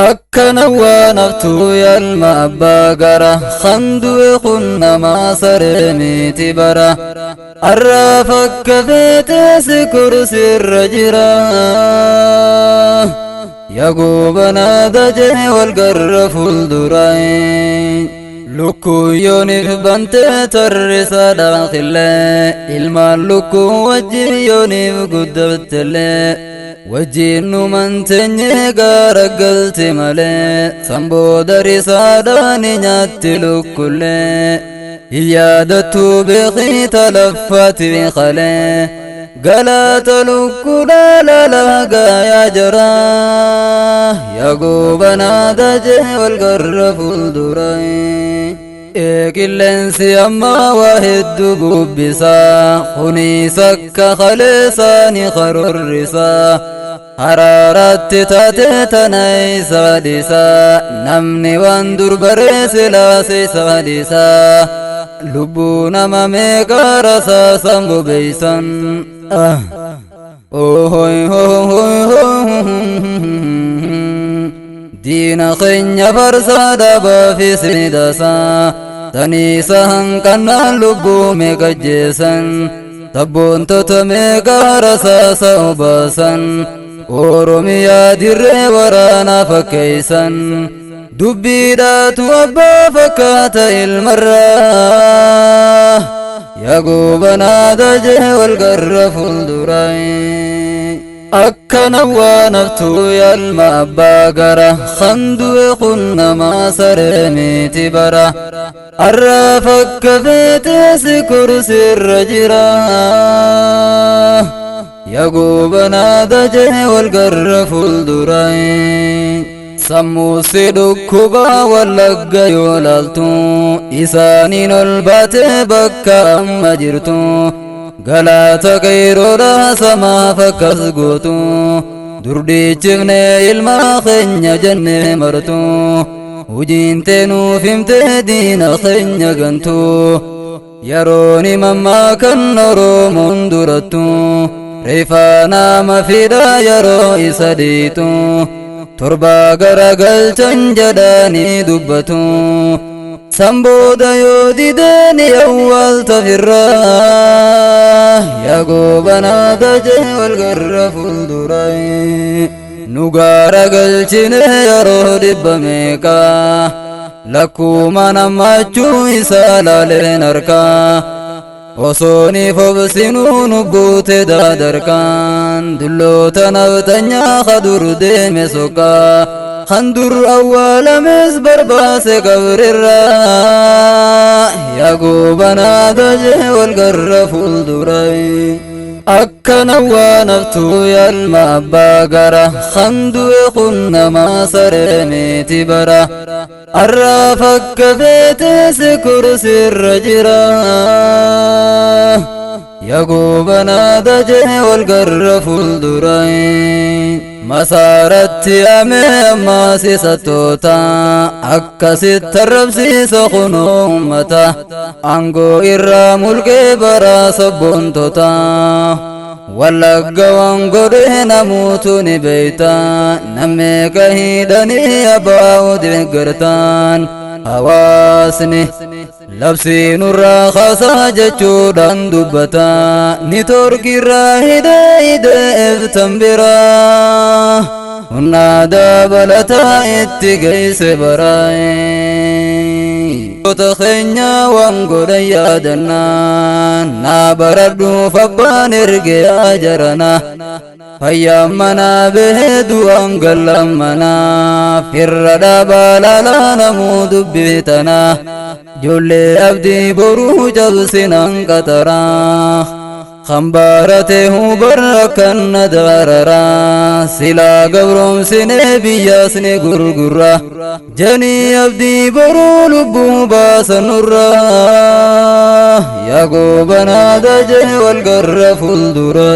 Akkana waan haftuu yalma abbaa gara kan du'e kun namaa saree miti bara arraaf akka feetees kursiirra jira. Yaa goobanaa dajee wal garra fuuldura lukkuu yooniif bantee tarrisa dhaaqillee ilmaan lukkuu wajjin yooniif guddattillee wajjin numan teenyee gaara galti malee sambooda risaadhaan nyaatti lukkullee yaadattuu beekii talaffaati qalee galata lukkuudhaa lalaa gaayaa jara yaa goobanaa dajee wal garra fuuldura. Qilleensi ammaa waa hedduu bubbisaa kunis akka kaleessaani karoorrisaa haraaratti taatee tana isa dhiisaa namni waan dur bareesse laase isa dhiisaa lubbuu nama meeqa rasaasan bobeeysan. Diina keenya farsaa dhabaa fi sidasaa taniisa hanqannaan lubbuu meeqa jeesan sabboontota meeqa rasaasa obaasan Oromiyaa dirree waraanaa fakkeeysan dubbiidhaatu abbaa fakkaata ilmarraa yaa goobanaa dajee wal garra fuuldura. Akkana waan haftuu yalma abbaa gara kan du'e kun namaa saree miti bara arraaf akka feetees kursiirra jira. Yaa goobanaa dajee wal garra fuuldura sammuu si dhukkubaa Wallagga yoo laaltu isaaniin ol baatee bakka amma jirtu galaata qeeroodha samaaf akkas gootu durdichifne ilma keenya jennee martu hujiin teenuuf himtee diina keenya gantu yeroon himammaa kan Oromoon durattu reefaa nama fida yeroo isa dhiitu torba garagalchan jedhanii dubbatu sambooda yoo dideen awwaalta firraa yaa goobanaa dajee wal garra fuuldura nu gaara galchine yeroo dhibba meeqa lakkuma nammachuu isaa laaleen harkaa osoo ni fobsinuu nu guute daadarkaan dulloota naftanyaa kadur deeme soqaa kan dur awwaalames barbaase qabrirraa yaa goobanaa dajee wal garra fuuldura. Akkana waan haftuu yalma abbaa gara kan du'e kun namaa saree miti bara arraaf akka feetees kursiirra jira. Yaa goobanaa dajee wal garra fuuldura masaaratti amee ammaa sisattoota akkasitti arrabsiisa kunoo ummata aangoo irraa mulqee baraa sabboontota Wallagga waan godhe namuutu ni beeyta nammeeqa hidhanii abbaa deeggartaan hawaasni labsii nurraa kaasaa jechuudhaan dubbata ni torkirraa hidhee hidhee eftan biraa humna dabalataa itti geesse baraa'e. Keenya waan godhan yaadannaa naa baradhuuf abbaan ergee ajarana fayyaan manaa bahee du'aan gallan manaa firra dhaabaa laalaa namuu dubbii tanaa ijoollee abdii boruu cabsinaan qaxaraa kan baarate hubarra kan na daararaa silaa gabroomsinee biyyaas ni gurgurra janii abdii boruu lubbuu baasanurraa yaa goobanaa dajee wal garra fuuldura.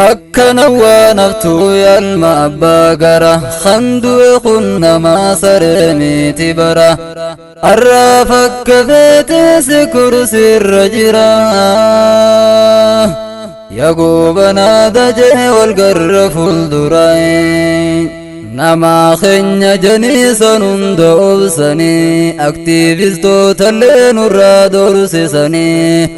Akkana waan haftuu yalma abbaa gara kan du'e kun namaa saree miti bara arraaf akka feetees kursiirra jira. Yaa goobanaa dajee wal garra fuuldura. Nama keenya janiisan hunda obsanii, aktiivistootallee nurraa doorsisanii,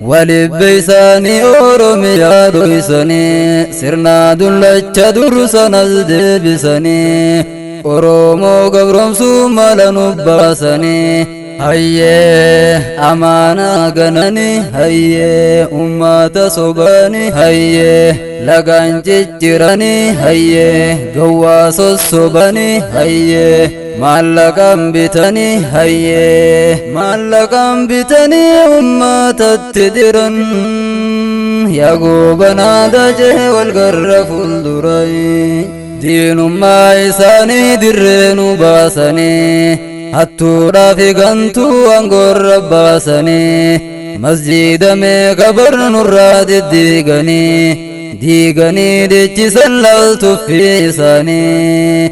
walibbe isaanii Oromiyaa dhoysanii, sirna dullacha dursanas deebisanii, Oromoo gabromsuu mala nu baasanii. Hayyee, amaanaa gananii, hayyee, ummata sobanii, hayyee, lagaan cicciranii, hayyee, gowwaa sossobanii, hayyee, maallaqaan bitanii, hayyee, maallaqaan bitanii ummatatti diran. Yaa goobanaa dajee wal garra fuuldurai, diinummaa isaanii dirree nu baasanii, hattuudhaaf gantuu aangoorra baasanii, masjiida meeqa barnurraa diddiiganii, diiganii dhiichisan laaltuffii isaanii,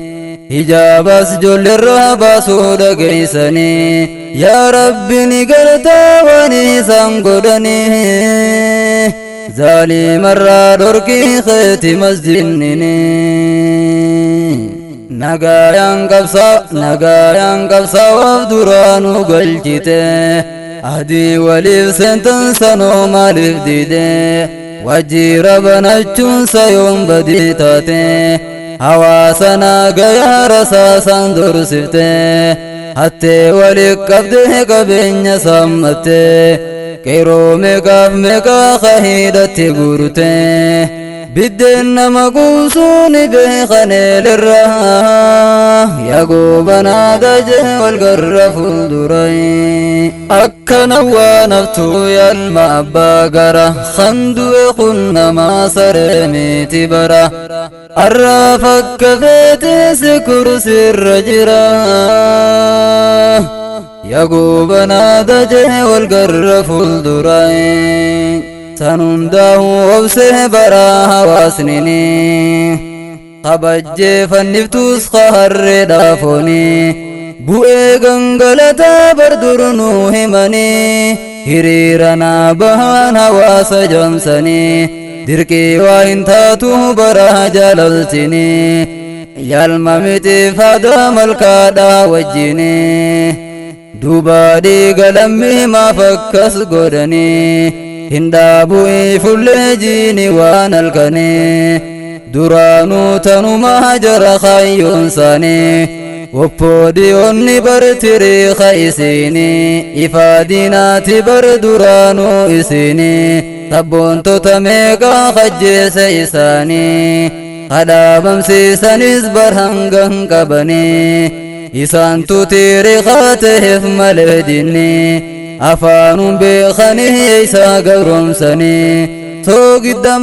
hijaabas ijoolleerraa baasuu dhageessanii. Yaa Rabbi, ni galtaa waan isaan godhanii, zaalimarraa dhorkii keeti masjinnini. Nagayaan qabsaa, nagayaan qabsaa'uuf duraanuu galchite, adii waliif seentan sanoo maaliif dide? Wajjira banachuun sayoon badii taate? Hawaasa nagayaa rasaasaan dorsifte, hattee waliif qabdee qabeenya saammatte, qeeroo meeqaaf meeqaa kahiidhatti guurte. Biddeen nama quubsuu ni beekaneelirra. Yaa goobanaa dajee wal garra fuuldurai, akkana waan haftuu yaalma abbaa gara kan du'e kun namaa saree miti bara. Arraaf akka feetes kursiirra jira. Yaa goobanaa dajee wal garra fuuldurai, san hundaa'u obsee bara hawaasnini kabajjee fanniftuus harree dhaafooni bu'ee gangalataa bar nuu himanii, hiriira naa bahaan hawaasa jamsanii, dirqii waa hin taatu bara jaalaltini yalma miti faada malkaadhaa wajjini. Duuba dhiiga lammii maaf akkas godhanii? Hin dhaabu'ii fullee jiini waan halkanii duraanuu tanumaa jara kaayyoon isaanii. Woppoodiyoonni bar tiriika isiinii ifaa diinaati bar duraanuu isiinii, sabboontota meeqaa kajjeese isaanii, kadhaabamsiisanis bar hangan qabanii. Isaantu tiriikaa ta'eef malee diinni afaanuun beekanii isaa gabroomsanii, soogidda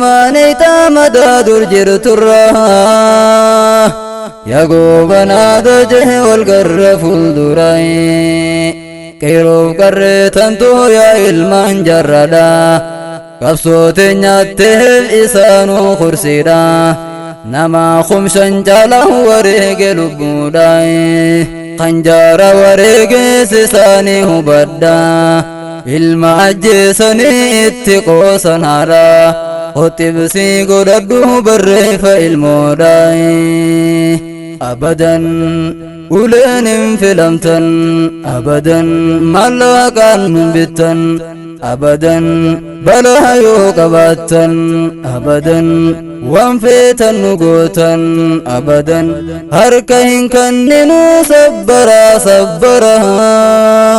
madaa dur jirturra. Yaa goobanaa dajee wal garra fuuldurai, qeeroof qarree tantuu yaa ilmaan jarradha, qabsoote nyaatteef isaanuu kursiidha. Nama kumshan caalaa wareege lubbuudha, kan jaara wareegees isaanii hubadha. Ilma ajjeesanii itti qoosan haadha, qoxibsii godhadhu barreeffa ilmoodha. Abadan uleen hin filamtan, abadan maallaqaan nun bittan, abadan balaa yoo qabaattan, abadan waan feetan nu gootan, abadan harka hin kenninuu. Sabbaraa, sabbaraa.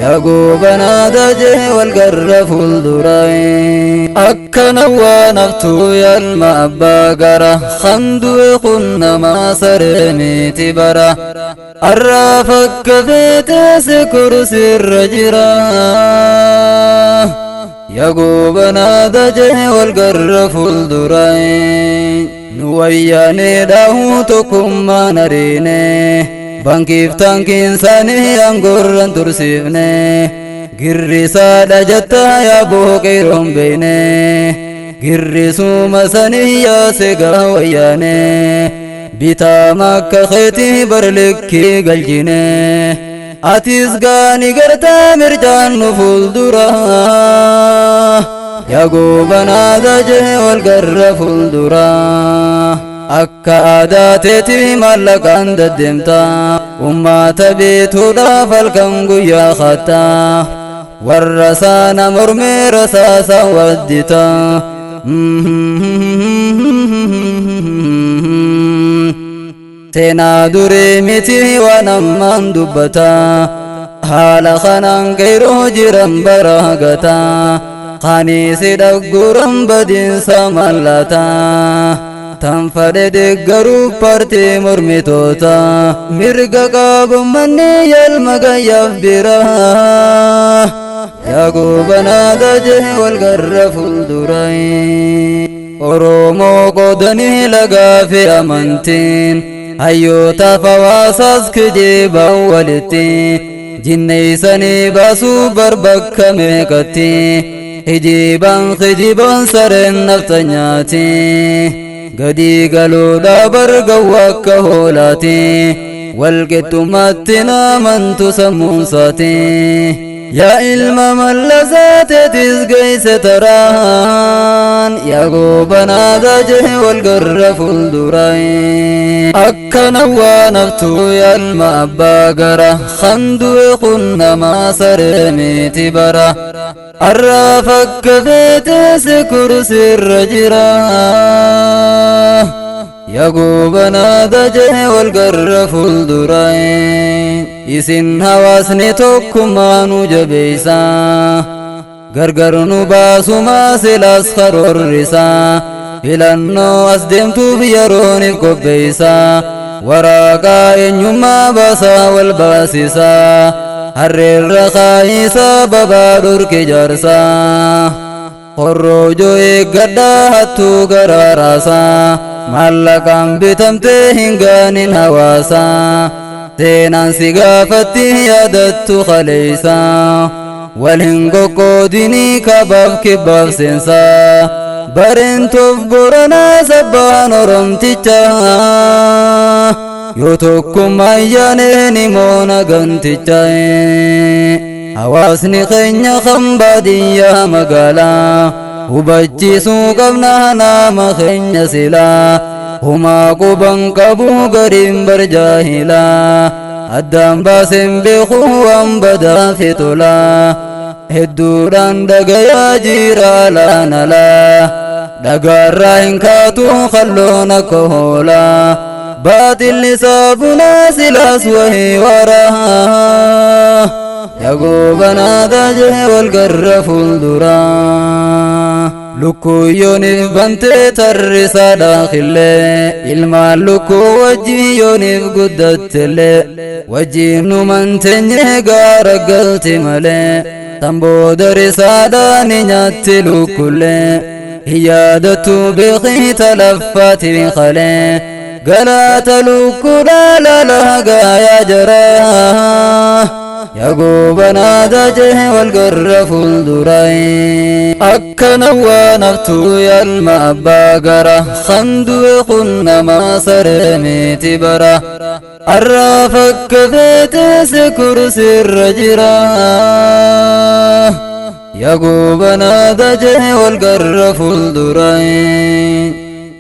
Yaa goobanaa dajee wal garra fuuldurai, akkana waan haftuu yaalma abbaa gara kan du'e kun namaa saree miti bara. Arraaf akka feetes kursiirra jira. Yaa goobanaa dajee wal garra fuuldurai, nu wayyaanee dhaahuu tokkummaan ariine, bankiif taankiin isaanii aangoorran tursiifne. Girrisaadha jettaa yaa booqeeroon beeyne, girrisuma sanii yaase gaa wayyaane, bitaama akka keetii barlikkii galchine. Atis gaani gartaa mirjaan nu fuuldura. Yaa goobanaa dajee wal garra fuuldura. Akka aadaa teetii maallaqaan deddeemta, ummata beetuudhaaf halkan guyyaa katta, warra saana mormee rasaasa waddita. Seenaa durii miti waan ammaan dubbata, haala kanaan qeeroo jiran bara gata, kaniisi dhagguran badiinsa mallata. Tan fadhe deeggaruu paartii mormitoota mirga qabu manni yalma gayyaaf bira. Yaa goobanaa dajee wal garra fuuldura, Oromoo qoodanii lagaa fi amantiin, hayyootaaf hawaasaas kijiban walitti jinneeysanii baasuu barbakka meeqatti hijiban kijiban sareen naftanyaati gadi galuudha bargawwa akka hoolaati walqixxummaatti namantu sammuunsaati. Yaa ilma mallasaateetis geeyse taraan, yaa goobanaa dajee wal garra fuuldura. Akkana waan haftuu yaalma abbaa gara kan du'e kun namaa saree miti bara. Arraaf akka feeteesi kursiirra jira. Yaa goobanaa dajee wal garra fuuldura. Isin hawaasni tokkummaa nu jabeeysa, gargar nu baasumaa silaas karoorrisa, filannoo as deemtuuf yerooniif qopheeysa, waraaqaa eenyummaa baasaa wal baasisa, harreerra kaayisaa babaa dhorke jaarsa, horroojoo eeggadhaa hattuu garaaraasa, maallaqaan bitamtee hin gaanin hawaasa, seenaan si gaafatti yaadattu kaleeysa, wal hin qoqqoodinii kabaaf kibbaaf seensa, bareentoof boranaa sabbaan oromticha, yoo tokkummaa ayyaanee ni moona ganticha. Hawaasni keenya kan baadiyyaa magaalaa hubachiisuu qabna nama keenya silaa, humaa quban qabu gariin barjaahilaa, addaan baaseen beeku waan badaa fi tolaa, hedduudhaan dhagayaa jira laanalaa, dhagaarraa hin kaatu kalloon akka hoolaa, baaxilli saabunaa silaas wahii waraa. Yaa goobanaa dajee wal garra fuuldura. Lukkuu yooniif bantee tarrisaa daakillee, ilmaan lukkuu wajjin yooniif guddattellee, wajjin numan teenyee gaara galti malee, tan booda risaadhaan nyaatti lukkullee, hin yaadattu beekii talaffaatiin kalee, galaata lukkuudhaa lalaa gaayaa jara. Yaa goobanaa dajee wal garra fuuldura. Akkana waan haftuu yaalma abbaa gara kan du'e kun namaa saree miti bara. Arraaf akka feeteesi kursiirra jira. Yaa goobanaa dajee wal garra fuuldura.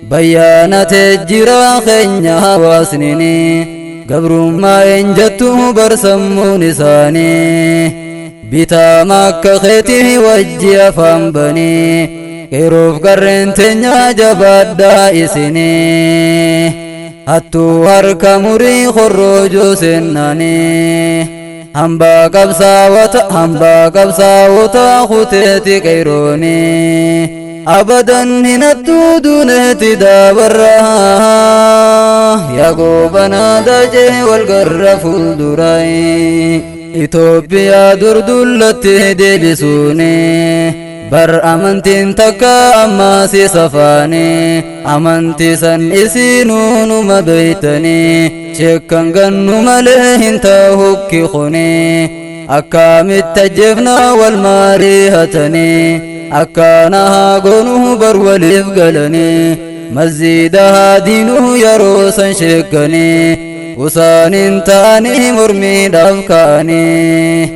Bayyaanatee jira keenya hawaasnini, gabrummaa eenjattu barsammuun isaanii, bitaama akka keetii wajji afaan banii, qeeroof qarreen teenya jabaadhaa isinii, hattuu harka murii horroojoo seennaanii, hambaa qabsaawota hambaa qabsaawota kuteeti qeeroonii, abadan hin hattuu duuneeti daabarra. Yaa goobanaa dajee wal garra fuuldura. Itoophiyaa durdullatti deebisuuni bar amantiin takka ammaa si safaani, amantii san isinuu numa beeytanii, sheekkan gannu malee hin taahukki kuni, akkamitti ajjeefna wal maarihatanii, akkaana haa goonuu bar waliif galanii, masjiida haa diinuu yeroo san sheekkanii, usaanin ta'anii mormiidhaaf ka'anii,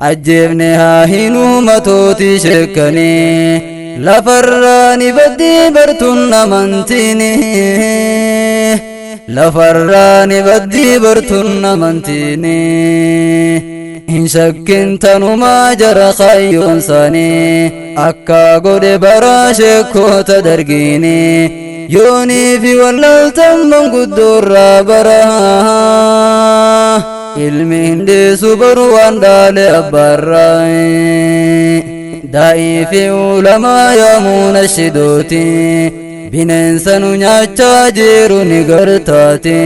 ajjeefne haa hinuu matootii sheekkanii, Lafarraa ni baddii bartuun amantiini, lafarraa ni baddii bartuun amantiini. Hin shakkin tanumaa jara kaayyoon isaanii akka godhe bara sheekota dargiini. Yoonii fi wallaaltan manguddoorraa bara, ilmi hin dhiisu baru waan dhaale abbaarraa. Daa'ii fi ulamaa yaamuun ashidooti, bineensa nu nyaachaa jiru ni gartaati.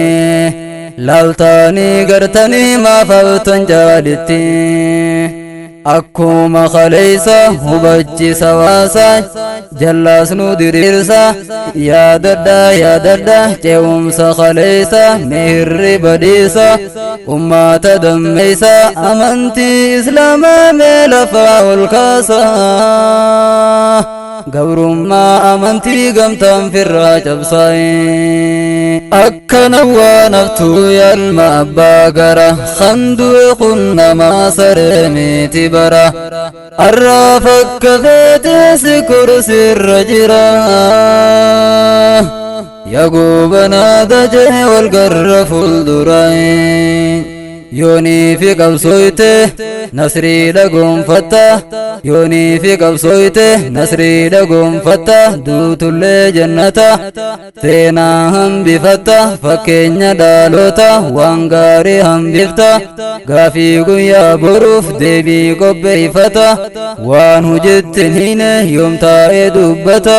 Laaltaanii gartanii maaf haftan jaalitti? Akkuma kaleeysa hubachiisa waasa jallaas nu diriirsa. Yaadadha, yaadadha ce'umsa kaleeysa, meherri badiisa ummata dammeeysa. Amantii islaamaa mee lafaa ol kaasa, gabrummaa amantii gamtaan firraa cabsaa'e. Akkana waan haftuu yaalma abbaa gara kan du'e kun namaa saree miti bara. Arraaf akka feeteesi kursiirra jira. Yaa goobanaa dajee wal garra fuulduraa'e. Yoonii fi qabsooyte nasriidha gonfatta, yoonii fi qabsooyte nasriidha gonfatta. Duutullee jannata seenaa hambifatta, fakkeenya dhaalota waan gaarii hambifta. Gaafii guyyaa boruuf deebii qopheeffata, waan hujittin hine yoom taa'ee dubbata.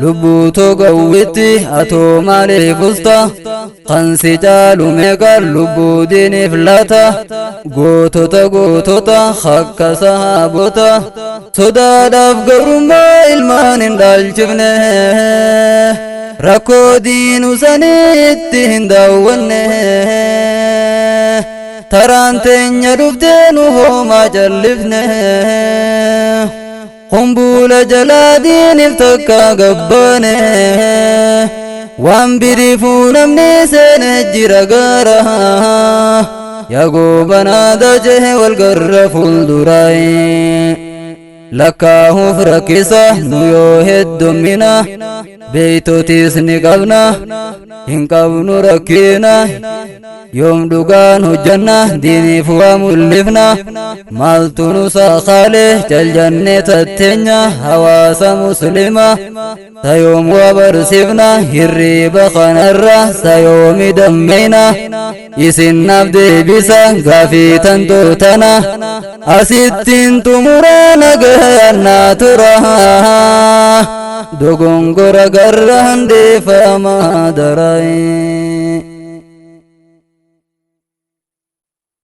Lubbuutoo gawwitti atoo maaliif usta? Kan si caalu meeqa lubbuu diiniif laata? Gootota, gootota akka sahaabota sodaadhaaf gabrummaa ilmaan hin dhaalchifne, rakkoo diinu saniitti hin daawwanne. Taraan teenya dhuftee nu hoomaa callifne, qumbuula jalaa diiniif takka gabbaane. Waan biriifuu namni seene jira gaara. Yaa goobanaa dajee wal garra fuulduraa'e. Lakkaahuuf rakkisa nu yoo heddummina, beeytotiis ni qabna, hin qabnu rakkina. Yoom dhugaan hojjanna, diiniif waa mul'ifna? Maaltu nu saaqaalee caljannee tatteenya? Hawaasa muslima sayoom waa barsiifna? Hirriiba kanarra sayoomi dammeyna? Isin naaf deebisa gaafii tantootana. Asittiin xumuraa, nagayannaa tura. Dogongora garraan deefama daray.